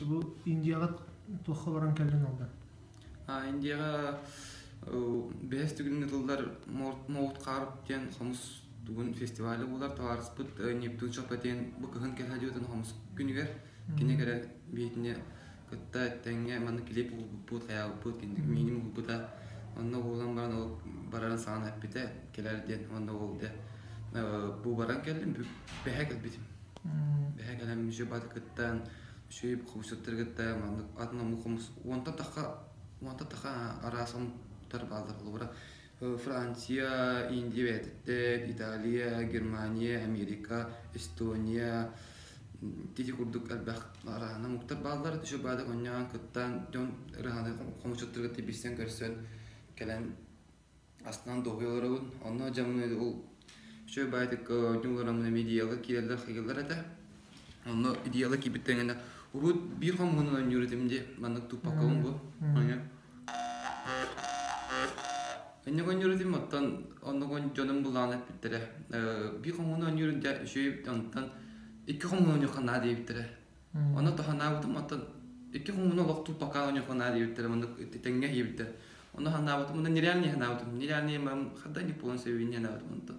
Бу Индияҕа туохха баран кэллин ол да? Индияҕа бэһис түгүнүн ытыллар Моут Хаар диэн хомус тугун фестивалі буолар. Табаарыспыт Нептун Шапатен бу кыһын кэлэ дьиэтин хомус күнүгэр кини кэлэн биһитини кытта тэҥҥэ манна клип угулбуппут, хайаабыппыт, миним угулбута. Онно угулан баран ол барарын саҕана эппитэ, кэлэр диэн. Онно ол дэ бу баран кэллим, бэһэ кэлбитим. Бэһэ кэлэн Мишебаты кыттан, үчүгэй хомусчуттары кытта маннык атын омук хомус 10-тан таха араас омуктар бааллар. Холобура, Франция, Индия бэйэтиттэн, Италия, Германия, Америка, Эстония, тити курдук элбэх араана омуктар бааллар. Түшө баадак онньоон кыттан, дьон ырыһаны хомусчуттары кытта билсэн көрсөн кэлэн астынан дуоһуйа олоробун. Онно дьаммын ол үчүгэй баайдык оонньуулараммын эмиэ идеялар киирэллэр хайыылар этэ. Онно идеяла киирбиттэн урут биир хомуһунан оонньуур этим дии, маннык туппаккабын бу. Оннук оонньуур этим, оттон оннук дьонум булаан эппиттэрэ. Биир хомуһун оонньуур дьэ үчүгэй, онтон икки хомуһун оонньуохха наада диэбиттэрэ. Онно тоханаабытым, оттон икки хомуһун олох туппакка оонньуохха наада диэбиттэрэ, маннык тэҥҥэ иһибиттэр. Онно ханаабытым, онно нереальный ханаабытым, нереальный мам хадда не полностью не ханаабытым, онтон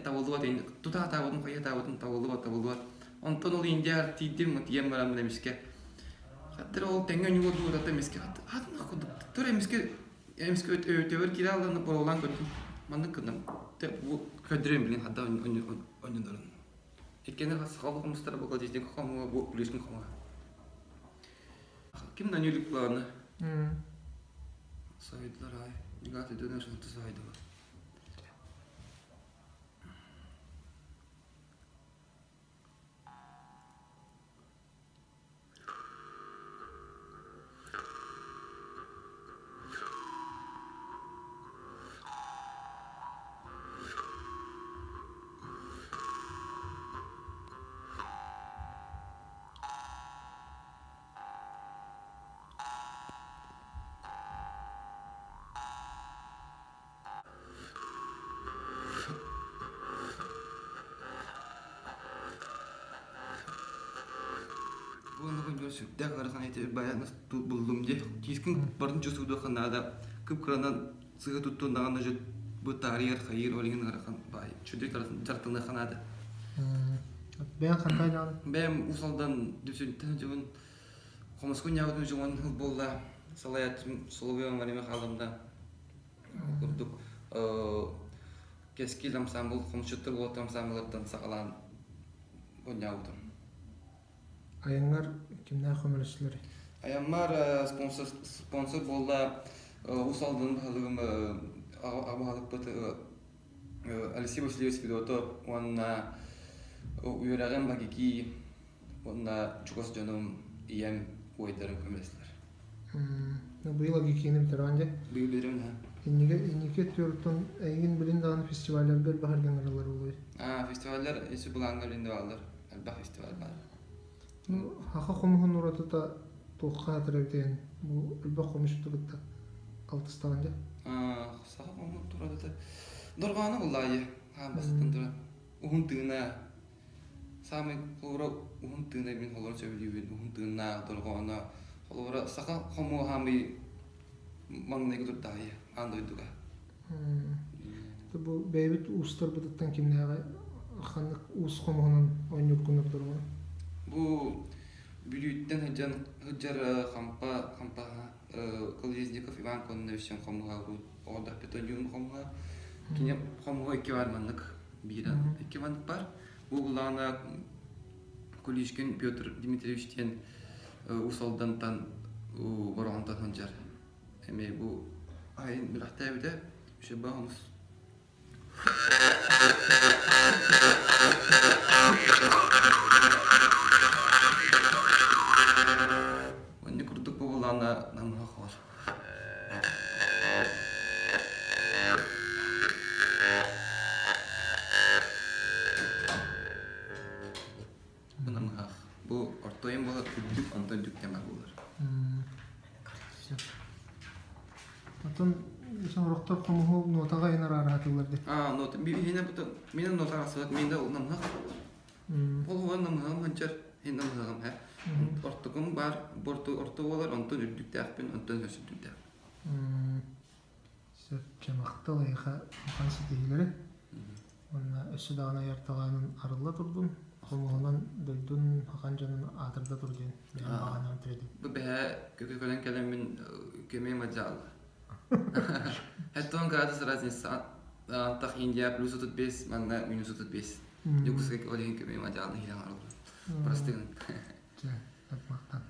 табыллыбат, тута атаабытым, хайа атаабытым, табыллыбат, табыллыбат. Онтон ол Индияҕа тиийдим, тиийэн баран эмискэ хаттар ол тэҥҥэ ньугу дуурата эмискэ хатынах курдук тур эмискэ эмискэ өтөбөр киирэ аллан боруулаан көрдүм маннык гынным бу көрдөрөм билин хадда онньонорун иккини сахалыы хомустара бу кладезник хомуга бу плюсун хомуга ким нанюлик планы сайдылар ай негаты дөнөр шанты сайдылар. Буолла сүрдээх ыарахан эти баян буллум дии. Тиискин барын чувствуйдуохха наада. Кып-кыранан сыыһа туттун даҕаны дьэ бу таарыйар хайыыр ол иһин ыарахан баай. Чүдүй дьарыктаныахха наада. Бэйэҥ хантан даҕаны? Бэйэм Уус Алдан Дүпсүнтэн дьыбын хомуску ньаабытым дьуҥан хыл буолла. Салайааччым Соловьев Мария Михайловна курдук Кэскил ансаамбыл хомусчуттар уолаттар ансаамбылларыттан саҕалаан оонньообутум. Айаҥҥар кимнээх көмөлөстүлэр? Айаммар спонсор, спонсор буолла Уус Алдан баһылыгым аҕа баһылыкпыт Алексей Васильевич Федотов уонна үөрэҕим Агики уонна чугас дьонум ийэм убайдарым көмөлөстүлэр. Быйыл Агикини бүтэрэҕин дии? Быйыл бүтэрэбин ха. Инники инники өттүгэр эйигин билин даҕаны фестивалларга элбэх эргин буолуой? Фестиваллар isi былааҥҥа билин да бааллар. Элбэх фестиваль баар. Ну, саха хомуһун уратыта туохха аатырар эбитин бу элбэх хомусчуту кытта алтыстаҕын дии? Саха хомуһун уратыта дорҕооно буллаайы хаан бастатан туран уһун тыына саамай холобура уһун тыына мин холобура сөбүлүүбүн уһун тыыннаах дорҕооно холобура саха хомуһа хаамый маҥнайгы турдаайы аан дойдуга. Бу бэйэбит уустарбытыттан кимнээҕи ханнык уус хомуһунан оонньуургун ордороҕун? Бу Бүлүүттэн сылдьан сылдьар Хампа Хампа Колодезников Иван Кононович хомуһа оҕордохпут оонньуурун хомуһа. Кини хомуһа икки бар маннык биир икки маннык бар. Бу булаана Кулишкин Петр Дмитриевич диэн Уус Алдантан Бороҕонтон сылдьар. Эмиэ бу айын бэлэхтээбитэ Шеба хомус. Онньу курдук буоллаҕына намыһах хор. Бу намыһах. Бу ортойун буолар үрдүк, онтон үрдүк тема буолар. Оттон сорохтор хомуһу нотаҕа ин араараатылар дии. Аа, нота. Миинэ бутун миинэ нотаҕа сылат, миинэ намыһах. Ол уон намыһаҕым ханчар, ин намыһаҕым һэ. Ортокум баар, орто орто буолар, онтон үрдүктээхпин, онтон өссө үрдүктээхпин. Сөп, чэ махтал эйиэхэ улахан ситиһиилэри. Уонна өссө даҕаны айар талаанын арылла турдун, хомуһунан дойдун хахан дьонун аатырда тур диэн бэйэм баҕанан тирэдим. Бу бэһээ көкө кэлэммин көмө мадьаал. Хэттон градус разница антах Индия плюс 35, манна минус 35. Дьокуускай ол иһин көмө мадьаал иһирэн арылла. Простыгын. Чэ, махтал.